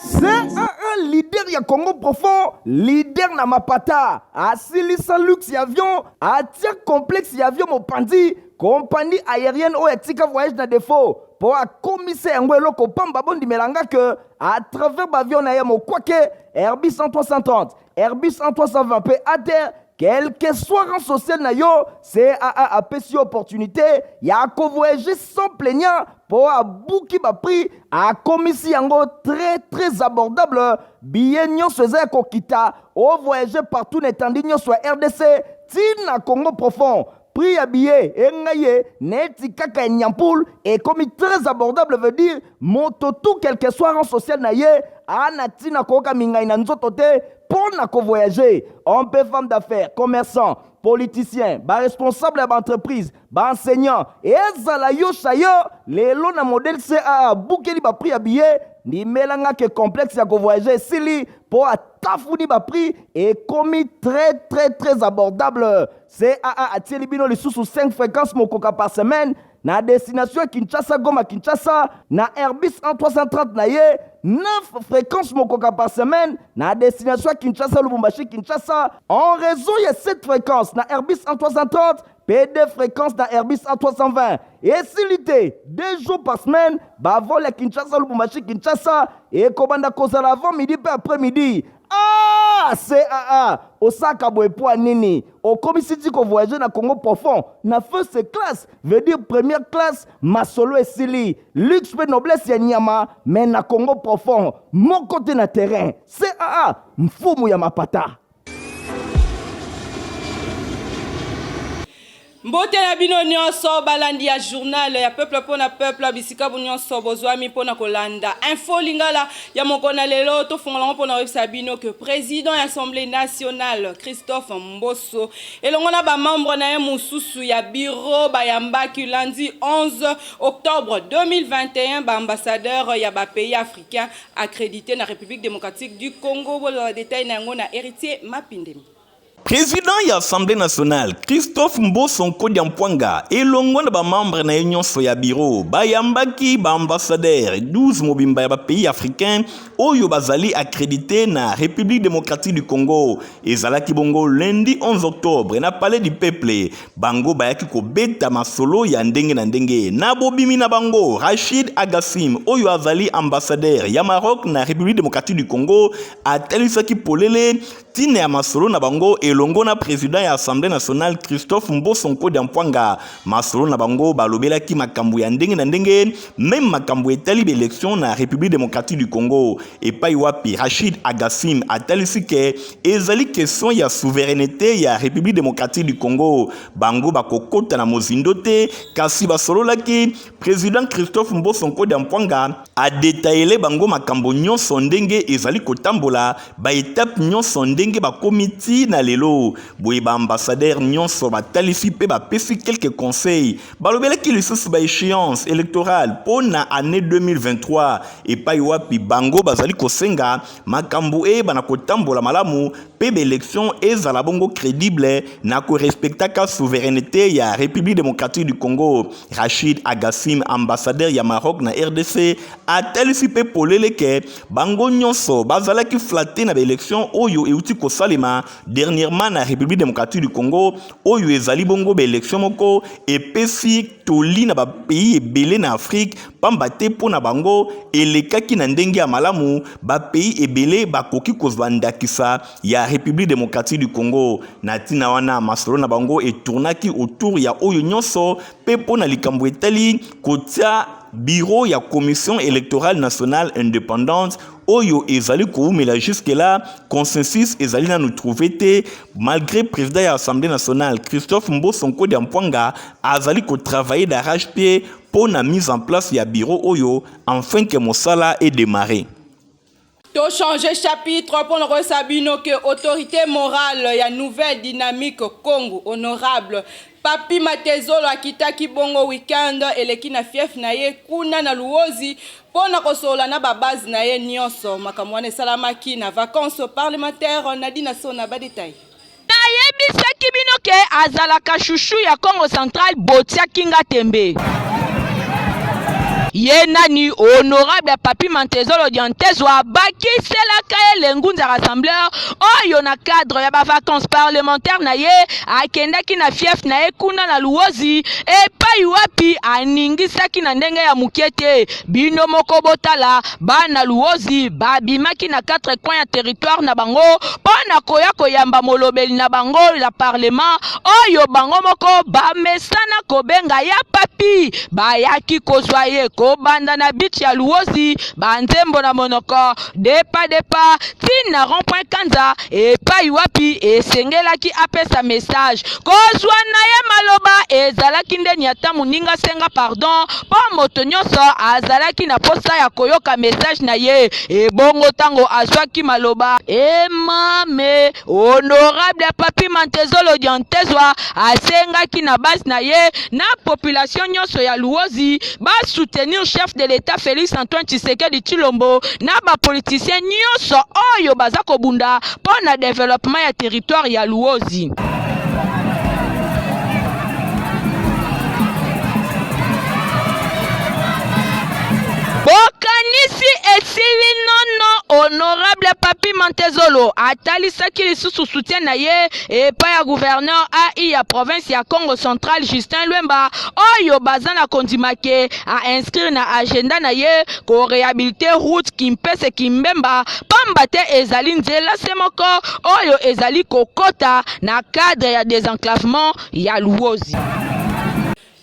CAA leader ya Congo profond, leader na mapata, asilisa luxe ya avion, atia complexe ya avion mopanzi, compagnie aérienne oyo atika voyage na défaut mpo akomisa yango eloko pamba. Bondimela nga ke à travers baavion na ye mokwake Airbus 330, Airbus 320 mpe ATR, quel que soit rang social na yo, CAA apesi yo opportunité ya kovoyager sans plaignant mpo abuki baprix, akomisi yango très très abordable. Billet nyonso eza ya kokita, ovoyage partout na etandi nyonso ya RDC ntina Congo profond. Prix ya billet engai ye neti kaka ya nyampule, ekomi très abordable. Veut dire moto tout, quel que soit rang social na ye, ana ntina koyoka mingai na nzoto te mpo na kovoyage. Homme mpe femme d'affaires, commerçant, politicien, baresponsable ya baentreprise, baenseignant, ezala yo sayo lelo na modèle CAA abukeli baprix ya billet. Ndimelanga ke complexe ya kovoyage esili mpo atafuni baprix, ekomi très très très abordable. CAA atieli bino lisusu 5 fréquences mokoka par semaine na destination ya Kinshasa, Goma, Kinshasa na Airbus 330 na ye, 9 fréquences mokoka par semaine na destination ya Kinshasa, Lubumbashi, Kinshasa, en raison ya 7 fréquences na Airbus 330 mpe 2 fréquences na Airbus A320. Esili te, 2 jours par semaine bavol ya Kinshasa, Lubumbashi, Kinshasa ekobanda kozala avant midi mpe après midi. Ah, CAA osaka boye po ya nini? Okomisi ti kovoyage na Congo profond na first class, veut dire première classe. Masolo esili, luxe mpe noblesse ya nyama, me na Congo profond moko te na terrain. CAA, mfumu ya mapata. Mbote na bino nyonso balandi ya journal ya peuple mpo na peuple, bisika nyonso bozwami mpo na kolanda info lingala ya mokolo na lelo. Tofongola yango mpo na koyebisa bino ke président ya Assemblée nationale Christophe Mboso elongo na bamembre na ye mosusu ya bureau bayambaki lundi 11 octobre 2021 baambassadeur ya bapays africain accrédité na République démocratique du Congo. Bozwa détail na yango na Héritier Mapindemi. Président ya Assemblée nationale Christophe Mboso Nkodia Mpwanga elongo na bamembre na ye nyonso ya bureau bayambaki baambassadeur 12 mobimba ya bapays africain oyo bazali accrédité na République démocratique du Congo. Ezalaki bongo lundi 11 octobre na Palais du Peuple. Bango bayaki kobeta masolo ya ndenge na ndenge. Na bobimi na bango, Rachid Agassim oyo azali ambassadeur ya Maroc na République démocratique du Congo atalisaki polele ntina ya masolo na bango elongo na président ya Assemblée nationale Christophe Mboso Nkodia Mpwanga. Masolo na bango balobelaki makambo ya ndenge na ndenge, même makambo etali baélection na République démocratique du Congo, epai wapi Rachid Agassim atalisi ke ezali question ya souveraineté ya République démocratique du Congo. Bango bakokota na mozindo te, kasi basololaki. Président Christophe Mboso Nkodia Mpwanga adétaillé bango makambo nyonso ndenge ezali kotambola, baétape nyonso ndenge bakomi ti na lelo boye. Baambassadeur nyonso batalisi mpe bapesi quelques conseils. Balobelaki lisusu baéchéance électorale mpo na année 2023, epai wapi bango bazali kosenga makambo eyebana kotambola malamu mpe baélection ezala bongo crédible na korespectaka souveraineté ya République démocratique du Congo. Rachid Agassim, ambassadeur ya Maroc na RDC, atalisi mpe polele ke bango nyonso bazalaki flatté na baélection oyo euti kosalema dernièrement na République démocratique du Congo, oyo ezali bongo baélection moko epesi toli na bapays ebele na Afrique, pamba te mpo na bango elekaki na ndenge ya malamu. Bapays ebele bakoki kozwa ndakisa ya République démocratique du Congo. Na ntina wana, masolo na bango etournaki autour ya oyo nyonso mpe mpo na likambo etali kotia bureau ya Commission électorale nationale indépendante oyo ezali koumela jusque là, consensus ezali nanu trouvé te, malgré président ya Assemblée nationale Christophe Mboso Nkodia Mpwanga azali kotravailler d'arrache-pied mpo na mise en place ya bureau oyo afin ke mosala edémarre. Tochange chapitre mpo na koyebisa bino ke autorité morale ya Nouvelle Dynamique Congo, honorable Papi Matezolo, akitaki bongo weekend eleki na fief na ye kuna na Luozi mpo na kosolola na babase na ye nyonso. Makambo wana esalamaki na vacances parlementaire. Nadina Sona, badétail. Nayebisaki bino ke azalaka chouchou ya Congo Central, botiaki nga tembe. Ye nani honorable Papy Mantezolo Diantezwa abakiselaka ye Lengunza Rassembleur oyo na cadre ya ba vacances parlementaires na ye akendaki na fief na ye kuna na Luozi epai wapi aningisaki na ndenge ya moke te. Bino moko botala bana Luozi babimaki na quatre coins ya territoire na bango mpo na koya koyamba molobeli na bango ya parlement oyo bango moko bamesana kobenga ya Papi. Bayaki kozwa ye kobanda na beach ya Luozi, banzembo na monoko depa depa ti na rond point Kanza epai wapi esengelaki apesa message. Kozwa na ye maloba ezalaki nde niata moninga senga pardon mpo moto nyonso azalaki na posa ya koyoka message na ye. Ebongo tango azwaki maloba emame Honorable Papy Mantezolo Diantezwa asengaki na base na ye na population nyonso ya Luozi ba soutenir chef de l'Etat Felix Antoine Tshisekedi Tshilombo na ba politiciens nyonso oyo baza kobunda mpo na developpement ya territoire ya Luozi. Bokanisi esili nono. Honorable Papy Mantezolo atalisaki lisusu soutien na ye epai ya gouverneur AI ya province ya Congo Central Justin Lwemba oyo baza na kondima ke a inscrire na agenda na ye ko rehabiliter route Kimpese Kimbemba pamba te ezali nzela se moko oyo ezali kokota na cadre ya desenclavement ya Luozi.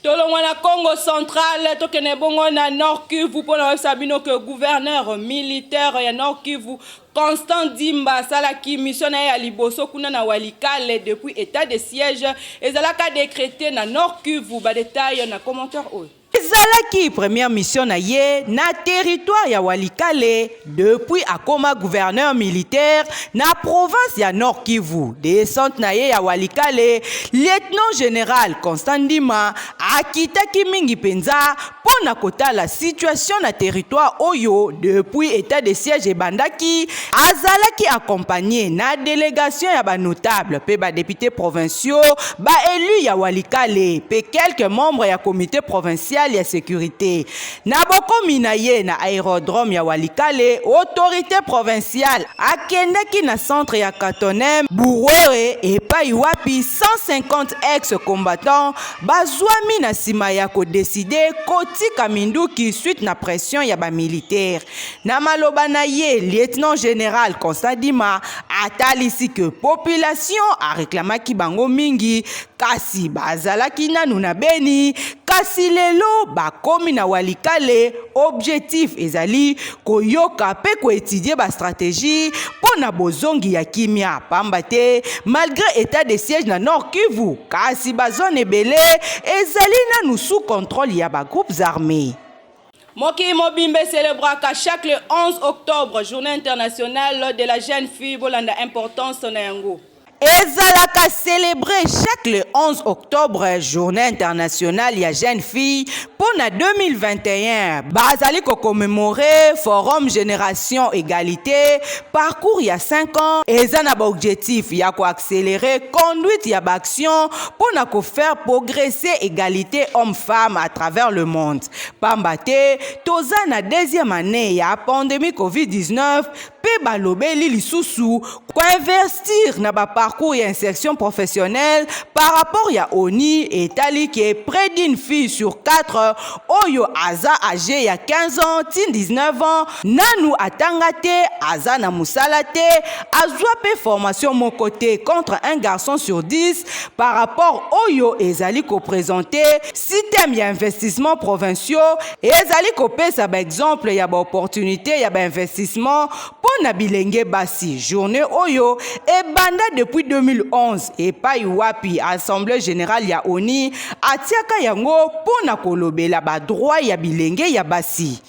Tolongwa na Congo central tokende bongo na Nord Kivu mpo na koyebisa bino ke gouverneur militaire ya Nord Kivu Constant Dimba asalaki mission na ye ya liboso kuna na Walikale depuis etat de siège ezalaka decrete na Nord Kivu. Ba details na commentaire oyo. Ezalaki première mission na ye na territoire ya Walikale depuis akoma gouverneur militaire na province ya Nord-Kivu. Descente na ye ya Walikale, lieutenant general Constant Ndima akitaki mingi mpenza mpo na kotala situation na territoire oyo depuis etat de siège ebandaki. Azalaki accompagner na delegation ya ba notables mpe ba deputes provinciaux, ba elus ya Walikale mpe quelques membres ya comite provincial ya securite. Na bokomi na ye na aerodrome ya Walikale, autorite provinciale akendaki na centre ya Katonem, Burwere epayi wapi 150 ex-combattants bazwami na sima ya ko decider kotika minduki suite na pression ya ba militaires. Na maloba na ye, lieutenant general Constant Dima atalisi que population a reclamaki bango mingi kasi bazalaki nanu na Beni, kasi lelo bakomi na Walikale. Objectif ezali koyoka pe ko etudier ba strategies mpo na bozongi ya kimia, pamba te malgre etat de siège na Nord Kivu, kasi ba zones ebele ezali nanu sous controle ya ba groupes armes. Mokili mobimba e celebraka chaque le 11 octobre journee internationale de la jeune fille, bolanda importance na yango. Ezalaka celebre chaque le 11 octobre journee internationale ya jeune fille mpo na 2021 bazali ko commemorer forum generation egalite parcours ya 5 ans eza na ba objectif ya ko accelerer conduite ya ba action mpo na ko faire progresser egalite homme femme à travers le monde. Pamba te toza na deuxième annee ya pandemie Covid-19 mpe balobeli lisusu ko investir na ba parcours ya insertion professionnelle par rapport ya ONU etali ke près d'une fille sur 4 oyo aza age ya 15 ans ti 19 ans nanu atanga te, aza na musala te, azua mpe formation moko te contre un garçon sur 10 par rapport oyo ezali ko presenter Syteme ya investissements provinciaux ezali kopesa ba exemples ya ba opportunites ya ba investissements mpo na bilenge basi. Journee oyo ebanda depuis 2011 epayi wapi Assemblee generale ya onu atiaka yango mpo na kolobela ba droits ya bilenge ya basi.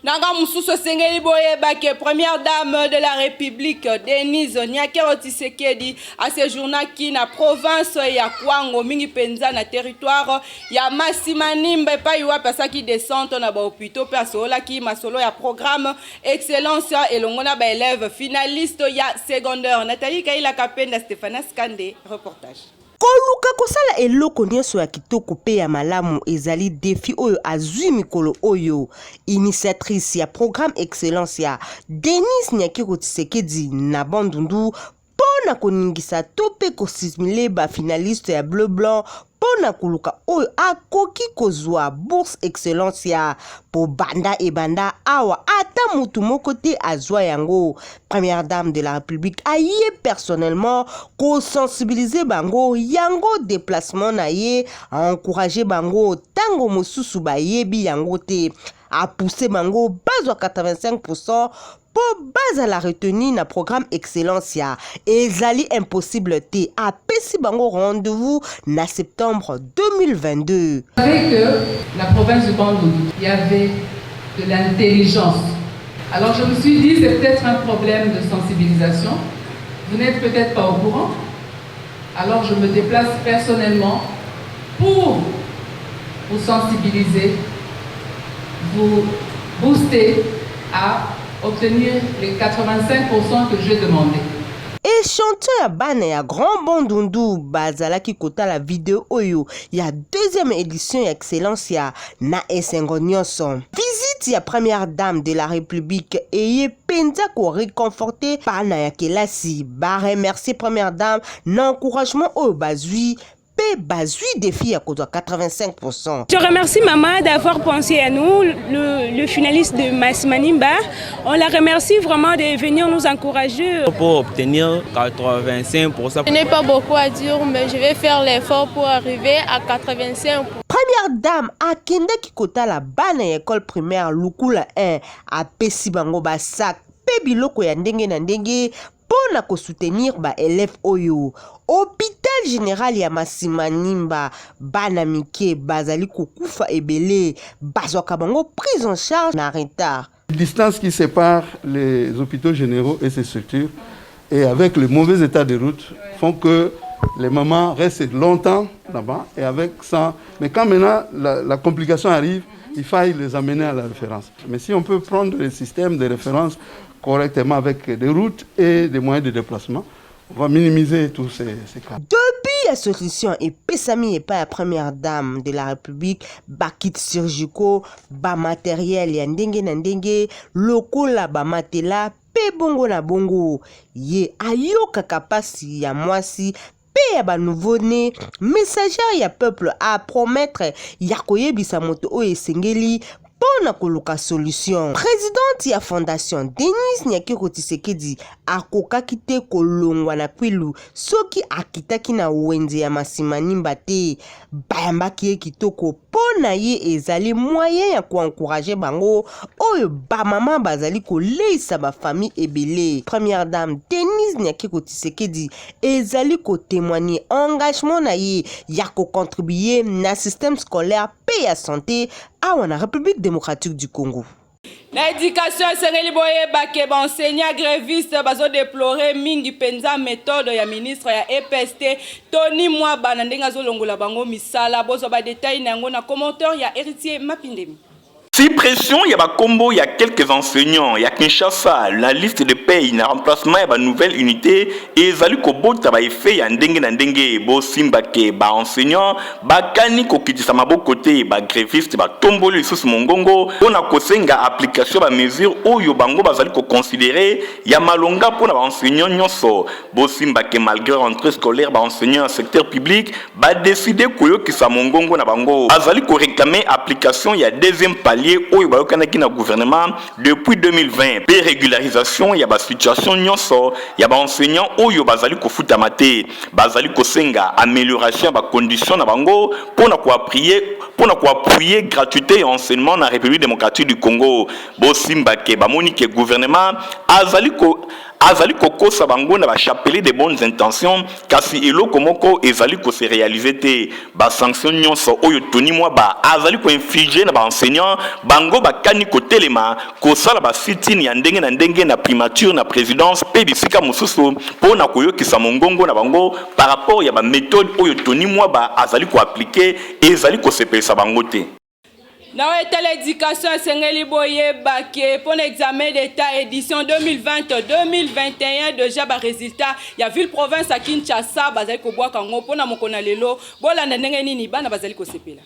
Na ngambo mosusu, esengeli boyeba ke première dame de la Republique Denise Nyakeru Tshisekedi a sejournaki na province ya Kwango, mingi mpenza na territoire ya Masimanimba epayi wapi asalaki descente na ba hopitaux mpe asololaki masolo ya programme Excellence elongo na ba elèves finalistes ya secondaire. Nathalie Kayila Kapenda, Stephanas Kande, reportage. Koluka kosala eloko nyonso ya kitoko mpe ya malamu ezali defi oyo azwi mikolo oyo. Initiatrice ya programme Excellence ya Denise Nyakeru Tshisekedi na Bandundu mpo na koningisa to mpe ko simuler ba finalistes ya Bleu Blanc mpo na koluka oyo akoki kozwa bourse Excellence ya mpo banda ebanda awa ata mutu moko te azwa yango. Première dame de la Republique aye personnellement ko sensibiliser bango yango deplacement na ye a encourager bango tango mosusu bayebi yango te a pousser bango bazwa 85% mpo bazala retenu na programme Excellencia. Ezali impossible te, apesi bango rendez-vous na septembre 2022. Vous savez que la province du Bandundu, il y avait de l'intelligence. Alors je me suis dit, c'est peut-être un problème de sensibilisation. Vous n'êtes peut-être pas au courant. Alors je me déplace personnellement pour vous sensibiliser, vous booster à obtenir les 85% que j'ai demandé. Echantillon ya bana ya Grand Bandundu bazalaki kotala video oyo ya deuxième edition ya Excellencia na esengo nyonso. Visite ya première dame de la République eye penza ko reconforter bana ya kelasi, ba remercier première dame na encouragement oyo bazui mpe bazui defi ya kozwa 85%. Je remercie maman d'avoir pensé à nous, le finaliste de Masimanimba. On la remercie vraiment de venir nous encourager. Pour obtenir 85%. Je n'ai pas beaucoup à dire, mais je vais faire l'effort pour arriver à 85%. Première dame akendaki kotala bana ya école primaire Lukula 1, apesi bango ba sac mpe biloko ya ndenge na ndenge mpo na kosoutenir ba élèves oyo. Hôpital général ya Masimanimba, bana mike bazali kokufa ebele, bazwaka bango prise en charge na retard. Distance qui sépare les hôpitaux généraux et ces structures, et avec le mauvais état des routes, font que les mamans restent longtemps là-bas et avec ça. Mais quand maintenant la complication arrive, il faille les amener à la référence. Mais si on peut prendre le système de référence correctement avec des routes et des moyens de déplacement, on va minimiser tous ces cas. Depuis la solution epesami epai ya première dame de la République, bakits chirurgicaux, bamatériel ya ndenge na ndenge lokola bamatela mpe bongo na bongo, ye ayokaka mpasi ya mwasi mpe ya banouveau-né. Messager ya peuple apromettre ya koyebisa moto oyo esengeli mpo na koluka solution. Présidente ya fondation Denise Nyakeru Tshisekedi akokaki te kolongwa na Kwilu soki akitaki na wenze ya Masimanimba te. Bayambaki ye kitoko mpo na ye ezali moyen ya koencourager bango oyo bamama bazali koleisa bafamille ebele. Première dame Denise Nyakeru Tshisekedi ezali kotémoigner engagement na ye ya kocontribuer na système scolaire mpe ya santé awa na République démocratique du Congo. Na éducation, esengeli boyeba ke baenseignant gréviste bazodéplorer mingi mpenza méthode ya ministre ya EPST Tony Mwaba na ndenge azolongola bango misala. Bozwa badétail na yango na commentaire ya Héritier Mapindemi. Suppression ya bakombo ya quelques enseignants ya Kinshasa na liste de paye na remplacement ya banouvelle unité ezali kobota baeffet ya ndenge na ndenge. Bosimba ke baenseignant bakani kokitisa maboko te. Bagréviste batomboli lisusu mongongo mpona kosenga application ya bamesure oyo bango bazali koconsidérer ya malonga mpona baenseignant nyonso. Bosimba ke malgré rentrée scolaire, baenseignant ya secteur public badécider koyokisa mongongo na bango. Bazali koréclamer application ya deuxième palier oyo bayokanaki na gouvernement depuis 2020 mpe régularisation ya basituation nyonso ya baenseignant oyo bazali kofutama te. Bazali kosenga amélioration ya bacondition na bango mpona koappuyer gratuité ya enseignement na République démocratique du Congo. Bosimba ke bamoni ke gouvernement azali kokosa bango na bachapelet de bonnes intentions, kasi eloko moko ezali kose réaliser te. Basanction nyonso oyo Tony Mwaba azali koinfliger na baenseignant, bango bakani kotelema kosala basit-in ya ndenge na ndenge na primature, na présidence mpe bisika mosusu mpo na koyokisa mongongo na bango par rapport ya baméthode oyo Tony Mwaba azali koappliquer ezali kosepelisa bango te. Na oyo etali education, esengeli boyeba ke mpo na examen d'Etat edition 2020-2021, deja ba resultats ya ville province ya Kinshasa bazali kobwaka yango mpo na mokolo na lelo. Bolanda ndenge nini bana bazali kosepela.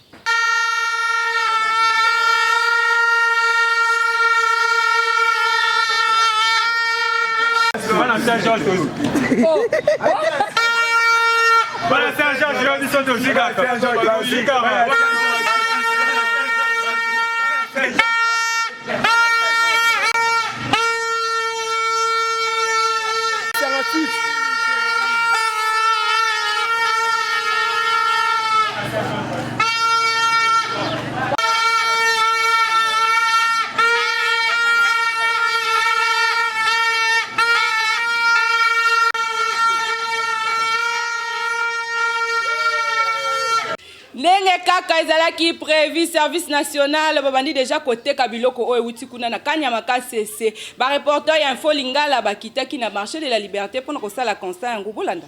Bana Saint-Georges. Bana Saint-Georges, biso tozikaka. Ndenge kaka ezalaki prevu, service national babandi deja koteka biloko oyo ewuti kuna na Kanyama Kasese. Ba reporters ya Info Lingala bakitaki na marché de la liberté mpona kosala constat yango. Bolanda.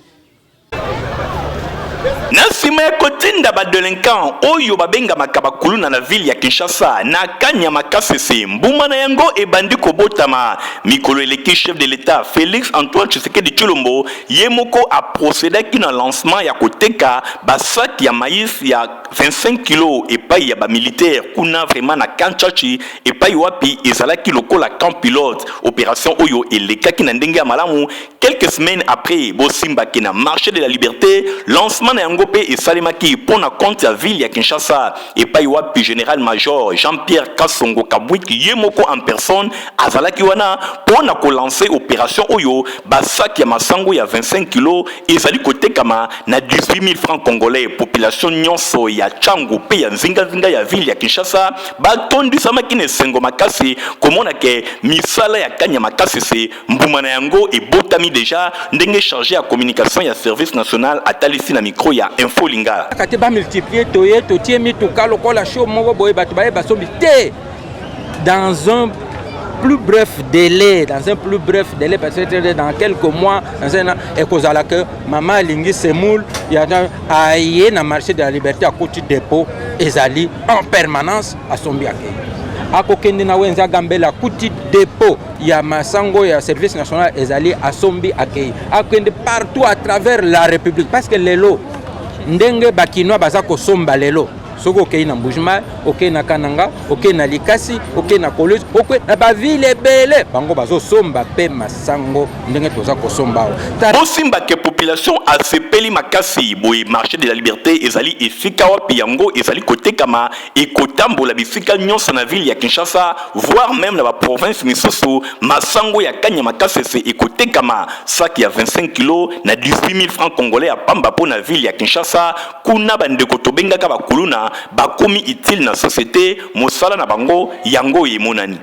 Na nsima ya kotinda ba delinquants oyo babengamaka ba kuluna na ville ya Kinshasa na Kanyama Kasese, mbuma na yango ebandi kobotama. Mikolo eleki, chef de l'Etat Felix Antoine Tshisekedi Tshilombo ye moko a procedaki na lancement ya koteka ba sacs ya maïs ya 25 kilos epayi ya ba militaires kuna vraiment na camp Tshatshi epayi wapi ezalaki lokola camp pilote. Operation oyo elekaki na ndenge ya malamu. Quelques semaines après, bosimba ke na marché de la liberté lancement na yango pe esalemaki mpo na compte ya ville ya Kinshasa epayi wapi general major Jean-Pierre Kasongo Kabwik ye moko en personne azalaki wana mpo na ko lancer operation oyo. Ba sacs ya masango ya 25 kilos ezali kotekama na 18000 francs congolais. Population nyonso ya Tshangu pe ya nzinganzinga ya ville ya Kinshasa batondisamaki na esengo makasi komona ke misala ya Kanyama Kasese mbuma na yango ebotami dejà, ndenge charge ya communication ya service national atalisi na micro ya Info Lingala. Kaka te ba multiplier, toye totie mituka lokola show moko boye, bato baye basombi te dans un plus bref délai, dans un plus bref délai, peut-être dans quelques mois, dans un an, ekozala que mama alingi semoule ya aye na marché de la liberté, akoti dépôt ezali en permanence, asombi, akei, akokende na wenze agambela, akuti dépôt ya masango ya service national ezali, asombi, akei, akende partout à travers la république, parce que lelo ndenge bakinois baza kosomba lelo, soki okei na Mbujimayi, okei na Kananga, okei na Likasi, okei na Kolwezi, okei na bavile ebele, bango bazosomba mpe masango ndenge toza kosomba awa. Bosimba ke population asepeli makasi boye. Marché de la liberté ezali esika wapi yango ezali kotekama, ekotambola bisika nyonso na ville ya Kinshasa, voire meme na ba province misusu. Masango ya Kanyama Kasese ekotekama sac ya 25 kilos na 18000 francs congolais ya pamba mpo na ville ya Kinshasa. Kuna bandeko tobengaka bakuluna bakomi utile na societe, mosala na bango yango oyo emonani.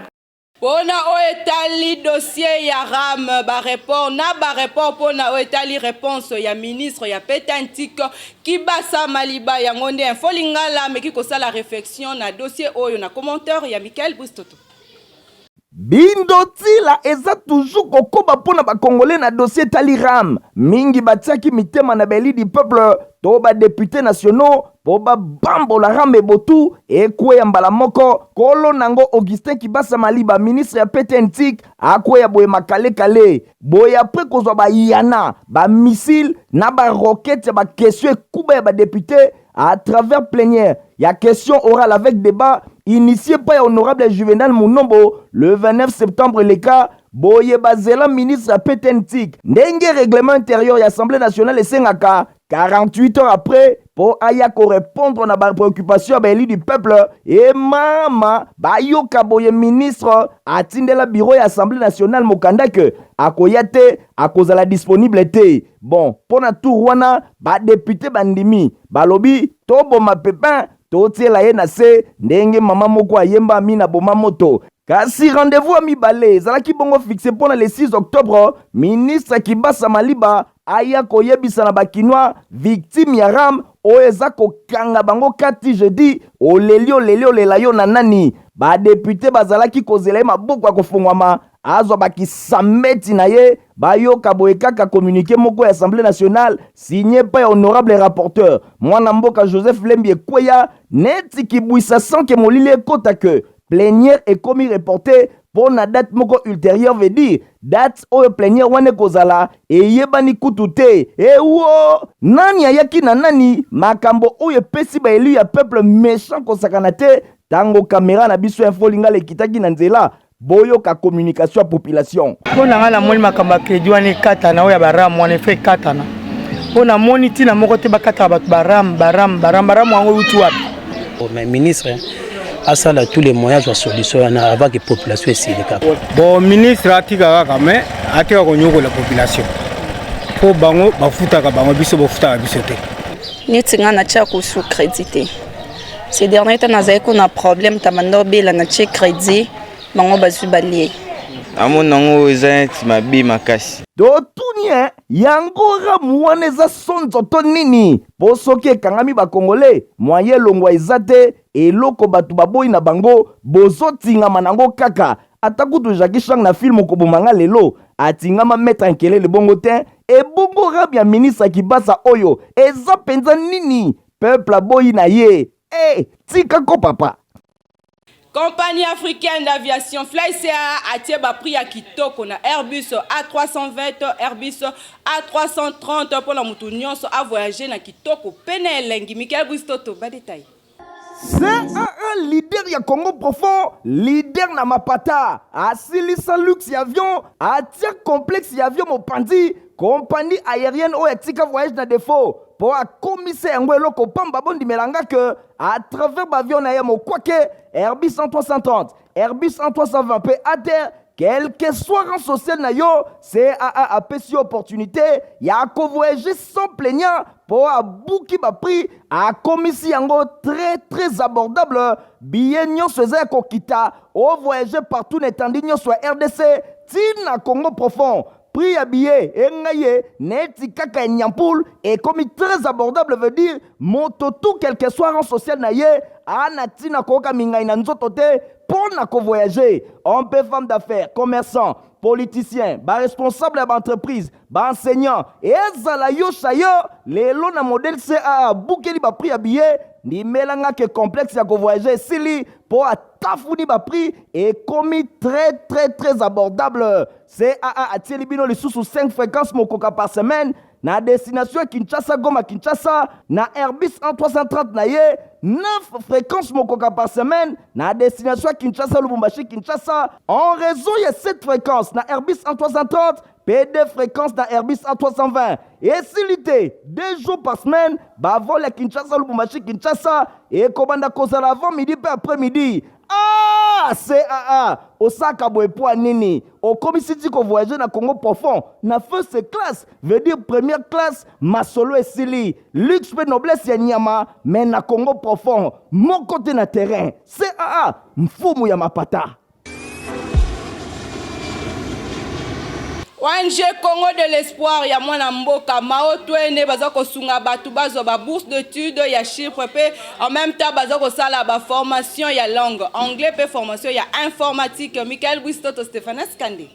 Pona oyo etali dossier ya RAM, ba report na ba report pona oyo etali reponse ya ministre ya PTNTIC Kibasa Maliba, yango nde Info Lingala ameki kosala reflexion na dossier oyo na commentaire ya Michael Bristoto. Bindotila eza toujours kokoba mpo na ba Congolais na dossier etali RAM. Mingi batiaki mitema na ba elus du peuple to ba deputes nationaux mpo babambola RAM ebotu ekweya mbala moko. Kolo nango Augustin Kibasa Maliba, ministre ya PTNTIC, akweya boye makalekale boye après kozwa ba yana, ba missiles na ba roquettes ya ba questions ekuba ya ba deputes à travers plénière ya question orale avec débat initié par ya honorable Juvenal Munombo le 29 septembre eleka. Boye bazela ministre ya PTNTIC ndenge règlement intérieur ya Assemblée nationale esengaka 48 heures après mpo aya korépondre na bapréoccupation ya baélu du peuple. E mama, bayoka boye, ministre atindela bureau ya Assemblée nationale mokanda ke akoya te, akozala disponible te. Bon, mpo na tour wana badepute bandimi, balobi toboma pepin, totiela ye na se ndenge mama moko ayemba amina boma moto. Kasi rendez-vous ya mibale ezalaki bongo fixe mpo na le 6 octobre, ministre Kibasa Maliba aya koyebisa na bakinois victime ya RAM. oyo eza kokanga bango kati jeudi oleli oleli olela yo na nani badepute bazalaki kozela ye maboko ya kofongwama azwa bakisambeti na ye bayoka boye kaka communiqué moko ya assemblée nationale signé pa ya honorable rapporteur mwana mboka joseph lembi ekweya neti kibwisa sans ke molili ekota ke plenière ekomi reporte mpo na date moko ultérieure veut dire date oyo plenière wana ekozala eyebani kutu te. Ewo! Nani ayaki na nani? Makambo oyo epesi ba elu ya peuple méchant kosakana te. Tango kamera na biso Info Lingala ekitaki na nzela, boyoka communication ya population. Mpo na ngai namoni makambo ya kredi wana ekatana, oyo ya baram wana efe ekatana, mpo namoni ntina moko te bakataka bato baram baram baram baram yango euti wapi? Oh, mais ministre asala tous les moyens azwa solution wana avant que population esilika. Bon ministre atika kaka mais atika konyokola population mpo bango bafutaka bango biso bafutaka biso te. Neti ngai natya kusu crédit te ces dernier temps nazali kuna problème tabanda obela natie crédit bango bazwi balie. Amona yango eza neti mabe makasi. Totuni eh, yango ram wana eza sonzo to nini? Po soki ekangami ba congolais moyen elongwa eza te, eloko batu baboyi na bango bozo tingama nango kaka. Ata kutu Jackie Chang na film okoboma nga lelo atingama maitre nkelele bongo tein, ebongo ram ya ministre kibasa oyo eza penza nini? Peuple aboyi na ye eh tika ko papa. Compagnie africaine d'aviation FlyCAA atie ba prix ya kitoko na Airbus A320, Airbus A330 mpo na moto nyonso a voyager na kitoko mpe na elengi. Michael Bwistoto, ba details. CAA leader ya Congo profond, leader na mapata, asilisa luxe ya avion, atia complexe ya avion mopanzi, compagnie aérienne oyo atika voyage na defaut po akomisa yango eloko pamba. Bondimela nga que à travers bavion na ye mokwake Airbus 330, Airbus 320 mpe ATR, quel que soit rang social na yo, CAA apesi yo opportunité ya kovoyager sans plaignant mpo abuki baprix, akomisi yango très très abordable. Billet nyonso eza ya kokita, ovoyage partout na etandi nyonso ya RDC ti na Congo profond. Prix ya billet engai ye neti kaka ya nyampul ekomi très abordable, veut dire moto tout quel que soit rang social na ye ana ntina koyoka mingai na nzoto te mpo na kovoyage. Homme mpe femme d'affaires, commerçant, politicien, baresponsable ya baentreprise, baenseignant, ezala yo sayo lelo na modèle CAA abukeli baprix ya billet. Ndimelanga ke complexe ya kovoyage esili mpo atafuni baprix ekomi très très très abordable. CAA atieli bino lisusu 5 fréquences mokoka par semaine na destination ya Kinshasa Goma Kinshasa na Airbus A330 na ye, 9 fréquences mokoka par semaine na destination ya Kinshasa Lubumbashi Kinshasa en raison ya 7 fréquences na Airbus A330 mpe 2 fréquences na Airbus A320. Esili te, 2 jours par semaine bavol ya Kinshasa Lubumbashi Kinshasa ekobanda kozala avant midi mpe après midi. Ah, CAA osaka boye mpo nini okomisi ti kovoyage na Congo profond na first class, veut dire première classe. Masolo esili, luxe mpe noblesse ya nyama, mais na Congo profond moko te na terrain. CAA mfumu ya mapata. ONG Congo de l'espoir ya mwana mboka Mao Twene baza kosunga bato bazwa ba bourse d'études ya Chypre mpe en même temps baza kosala ba formation ya langue anglais mpe formation ya informatique. Michael Bwistoto, Stephanas Kande.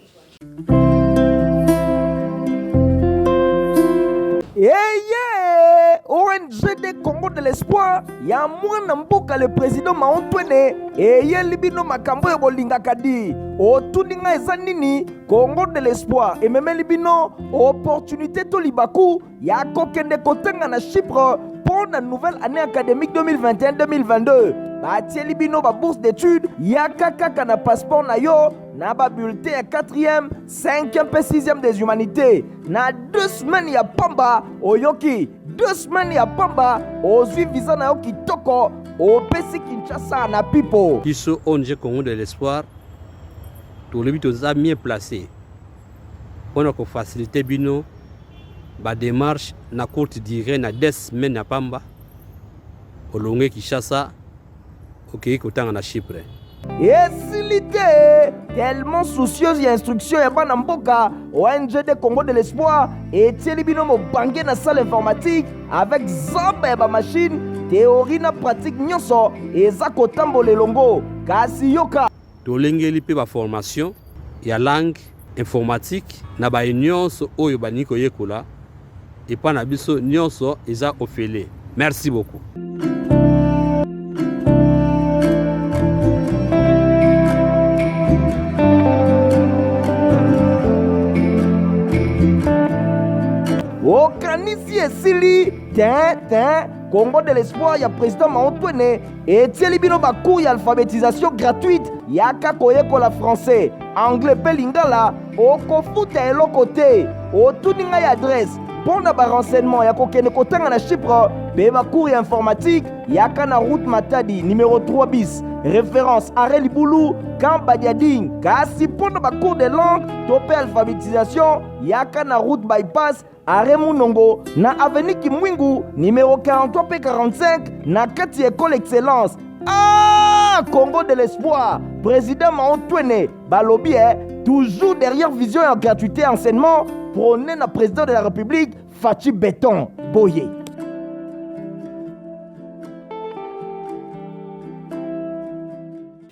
Eye ONG de Congo de l'espoir ya mwana mboka le président Mao Twene eyeli bino makambo oyo bolingaka di. Otuni ngai eza nini? Congo de l'espoir ememeli bino opportunité to libaku ya kokende kotanga na Chypre mpo na nouvelle année académique 2021-2022. Batieli bino ba bourse d'études, yaka kaka na passeport na yo na ba bulletin ya 4e, 5e mpe 6e des humanités na 2 semaines ya pamba. Oyoki, 2 semaines ya pamba, ozwi visa na yo kitoko, opesi Kinshasa na pipo. Biso ONG Congo de l'espoir tolobi toza mieux placé mpona kofacilite bino badémarche na courte durée, na 2 semaines ya pamba olonge Kinshasa, okei kotanga na Chypre. Esili te, tellement soucieuse ya instruction ya bana mboka, ONGD Congo de l'Espoir etieli bino mobange na salle informatique avec zamba ya bamashine, théorie na pratique nyonso eza kotambola elongo. Kasi yoka, Tolengeli mpe baformation ya langue informatique na baye nyonso oyo balingi koyekola epa na biso, nyonso eza ofele. Merci beaucoup. Okanisi esili te te, Congo de l'Espoir ya président Mao Twene etieli bino bacours ya alphabétisation gratuite. Yaka koyekola français, anglais mpe lingala, okofuta eloko te. Otuni ngai adresse mpo na barenseignement ya kokende kotanga na Chypre mpe bacours ya informatique, yaka na route Matadi numéro 3 bis, référence arrêt Libulu, camp Badiading. Kasi mpo na bacours de langue to mpe alphabétisation, yaka na route bypass, arrêt Munongo, na avenue Kimwingu numéro 43 mpe 45 na kati ya école Excellence. Ah, Congo de l'Espoir, président Mao Twene balobi toujours derrière vision ya gratuité enseignement prôné na président de la République Fatshi Béton Boye.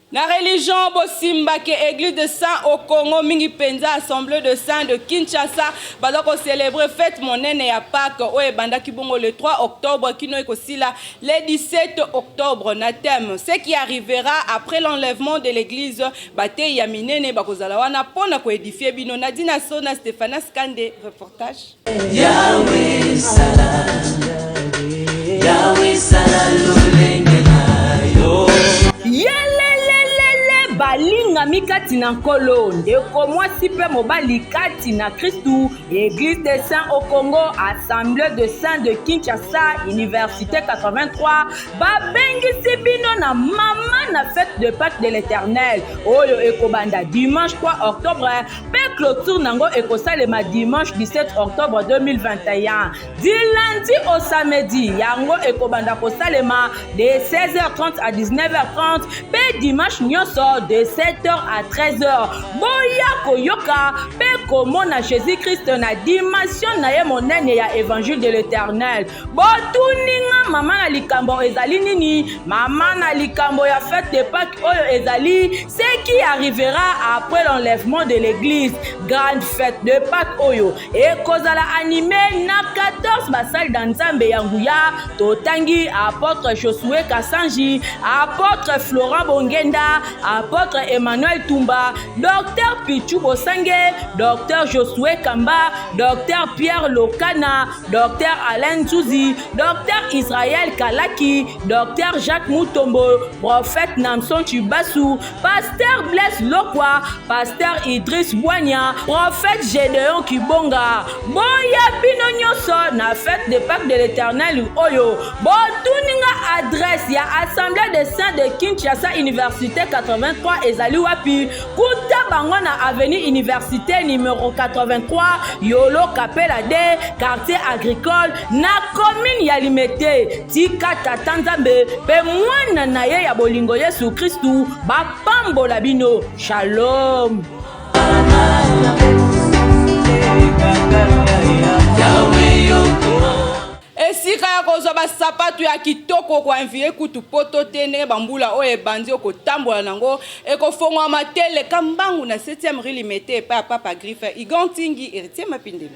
Na religion, bosimba ke Eglise de Saint au Congo, mingi penza Assemblée de Saint de Kinshasa, baza ko célébrer fête monene ya Pâques oyo ebandaki bongo le 3 octobre kino ekosila le 17 octobre na thème ce qui arrivera après l'enlèvement de l'église. Bateyi ya minene bakozala wana pona ko édifier bino. Nadina Sona, Stéphanas Kande, reportage. Yahweh sala, Yahweh sala lolenge na yo. Yelelelele balingami kati na Nkolo, ndeko mwasi mpe mobali kati na Kristu, Eglise des Saints au Congo, Assemblée de Saints de Kinshasa, Université 83, babengisi bino na mama na fête de Pâques de l'Éternel oyo ekobanda dimanche 3 octobre mpe clôture nango ekosalema dimanche 17 octobre 2021 du lundi au samedi. Yango ekobanda kosalema de 16h30 à 19h30 mpe dimanche nyonso de 7h à 13h. Boya koyoka mpe komona Jésus Christ na dimension na ye monene ya évangile de l'Éternel. Botuninga mama na likambo ezali nini? Mama na likambo ya fête de Pâques oyo ezali ce qui arrivera après l'enlèvement de l'église. Grande fête de Pâques oyo ekozala animé na 14 basali na Nzambe ya nguya. Totangi apôtre Josué Kasanji, apôtre Florent Bongenda, apôtre Emmanuel Tumba, docteur Pichu Bosange, docteur Josué Kamba, docteur Pierre Lokana, Dr Alain Nzuzi, Dr Israël Kalaki, Dr Jacques Mutombo, Prophète Namson Chibasu, Pasteur Blaise Lokwa, Pasteur Idriss Bwanya, Prophète Gédéon Kibonga. Boya bino nyonso na fête de Pâques de l'Éternel oyo. Botuninga adresse ya Assemblée des Saints de Kinshasa Université 83 ezali wapi? Kuta bango na avenue Université numéro 83 Yolo Kapela D, quartier agricole na commune ya Limete. Tika Tata Nzambe pe mwana na ye ya bolingo Yesu Kristu bapambola bino. Shalom. Esika ya kozwa basapatu ya kitoko koenvie kutu poto te, ndenge bambula oyo ebandi okotambola nango ekofongwama te. Leka mbangu na 7e rue Limete epai ya Papa Griffe Igon Tingi, Heritier Mapindelo.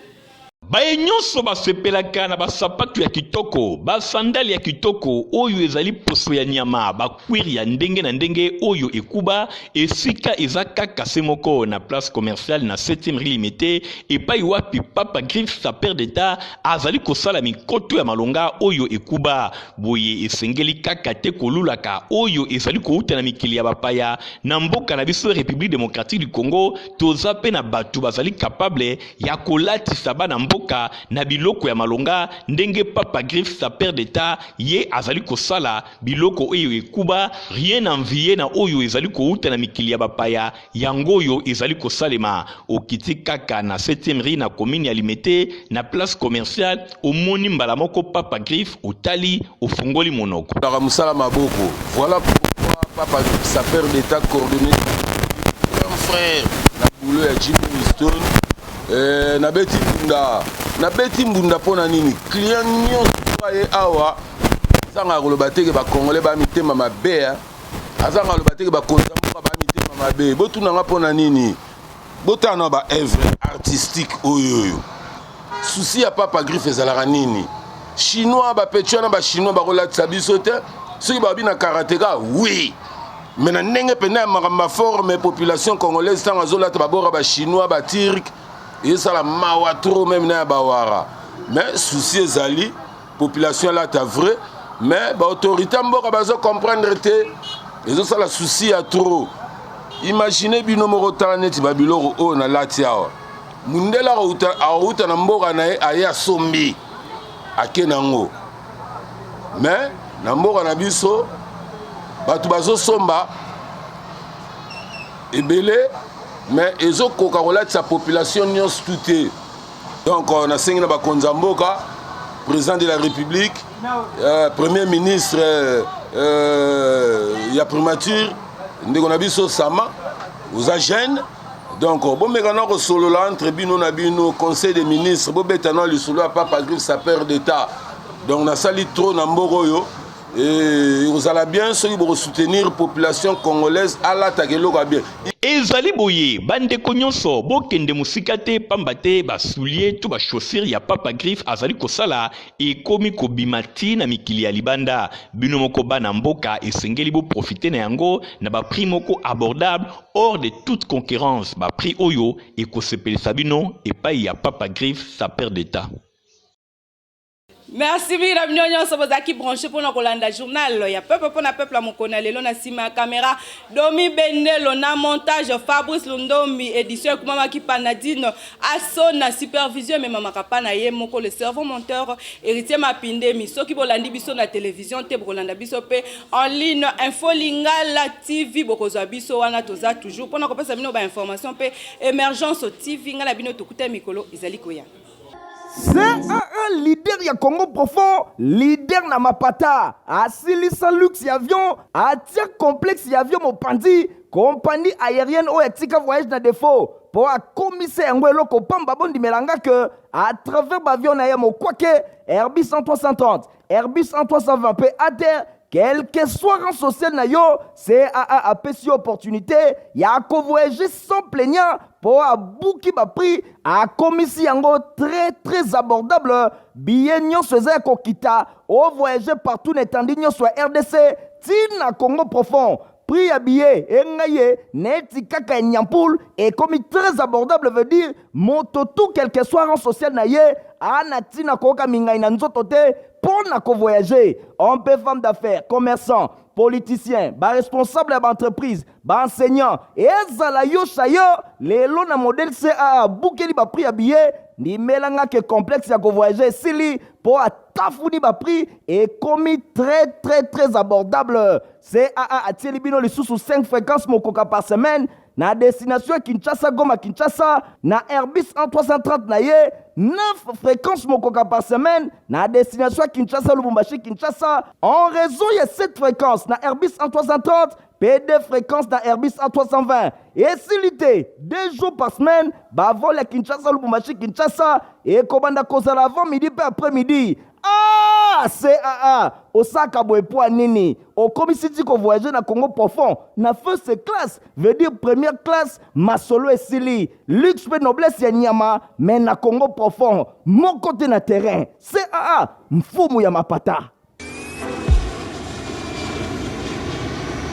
Baye nyonso basepelaka na basapatu ya kitoko, basandale ya kitoko oyo ezali poso ya nyama, bakwire ya ndenge na ndenge oyo ekuba, esika eza kaka se moko na place commerciale na 7e rue Limete, epai wapi Papa Griffe sapeur d'Etat azali kosala mikoto ya malonga oyo ekuba. Boye esengeli kaka te kolulaka oyo ezali kouta na mikili ya bapaya. Na mboka na biso République démocratique du Congo, toza pe na bato bazali capable ya kolatisa bana mboka na biloko ya malonga ndenge Papa Griffe sapeur d'Etat ye azali kosala biloko oyo ekuba, rien envier na oyo ezali kouta na mikili ya bapaya. Yango oyo ezali kosalema, okiti kaka na 7e rue na commune ya Limete na place commerciale, omoni mbala moko Papa Griffe, otali, ofungoli monoko. Kaka mosala maboko. Voilà pourquoi. Papa sapeur d'État coordonné grand frère na boulot ya Jimmy Winston. Eh, nabeti mbunda nabeti mbunda mpo na nini client nyonso aye awa azanga koloba te ke bacongolais ba mitema mabe azanga koloba te ke bakonzi ya mboka ba mitema mabe botuna nga mpo na nini botala na ba œuvre artistique oyo oyo souci ya papa griffe ezalaka nini chinois bapeti wana bachinois bakolatisa biso te soki babi na karateka oui me na ndenge mpenza ya makambo ya forme population congolaise ntango azolata babora bachinois baturk ezosala mawa trop meme na ya bawara mais souci ezali population alata vrai mais baautorité ya mboka bazo comprendre te ezosala souci ya trop imagine bino moko tala neti babiloko oyo nalati awa mundele akouta na mboka na ye aye asombi ake nango mais na mboka na biso bato bazosomba ebele mais ezokoka kolatisa population nyonso tu te Donc euh, nasengi na bakonzi ya mboka, président de la République, euh, premier ministre euh, euh, ya primature, ndeko na biso Sama, oza jeune, donc euh, bomeka na kosolola entre bino na bino conseil des ministres bobeta na lisolo ya papa griffe sapeur d'état donc nasali trop na mboka oyo ekozala bien soki bokosoutenir population congolaise alataka eloko ya bien. Ezali boye ba ndeko nyonso bokende mosika te pamba te ba souliers to ba chaussures ya Papa Griffe azali kosala ekomi kobima ti na mikili ya libanda. Bino moko bana mboka esengeli bo profiter na yango na ba prix moko abordable hors de toute concurrence, ba prix oyo ekosepelisa bino epayi ya Papa Griffe sapeur d'Etat. Merci mingi na bino nyonso bozalaki branche mpona kolanda journal ya peuple mpona peuple ya mokolo na lelo. Na nsima ya kamera Domi Bendelo, na montage Fabrice Lundombi, édition ekumamaki pa Nadine Aso, na supervision ememamaka pa na ye moko le cerveau monteur Héritier Mapindemi. Soki bolandi biso na télévision te, bokolanda biso mpe en ligne Info Lingala TV, bokozwa biso wana. Toza toujours mpona kopesa bino ba information mpe Emergence TV. Ngai na bino tokuta mikolo ezali koya. CAA leader ya Congo profond, leader na mapata, asilisa luxe ya avion, atia complexe ya avion mopanzi, compagnie aérienne oyo atika voyage na défaut mpo akomisa yango eloko pamba. Bondimela nga ke à travers baavion na ye mokwake Airbus 330, Airbus 320 mpe ATR, quel que soit rang social na yo, CAA apesi yo opportunité ya kovoyager sans plaignant mpo abuki baprix, akomisi yango très très abordable. Billet nyonso eza ya kokita, ovoyage partout na etandi nyonso ya RDC ti na Congo profond. Prix ya billet engai ye neti kaka ya nyampul ekomi très abordable, veut dire moto tout quel que soit rang social na ye ana ntina koyoka mingai na nzoto te mpo na kovoyage. Homme mpe femme d'affaires, commerçant, politicien, baresponsable ya baentreprise, baenseignant, ezala yo sayo lelo na modèle CAA abukeli baprix ya billet. Ndimelanga ke complexe ya kovoyage esili mpo atafuni baprix ekomi très très très abordable. CAA atieli bino lisusu 5 fréquences mokoka par semaine na destination ya Kinshasa Goma Kinshasa na Airbus A330 na ye, 9 fréquences mokoka par semaine na destination ya Kinshasa Lubumbashi Kinshasa en raison ya 7 fréquences na Airbus A330 mpe 2 fréquences na Airbus A320. Esili te, 2 jours par semaine bavol ya Kinshasa Lubumbashi Kinshasa ekobanda kozala avant midi mpe après midi. Ah, CAA osaka boye mpo ya nini okomisi ti kovoyage na Congo profond na first class, veut dire première classe? Masolo esili, luxe mpe noblesse ya nyama, mais na Congo profond moko te na terrain. CAA mfumu ya mapata.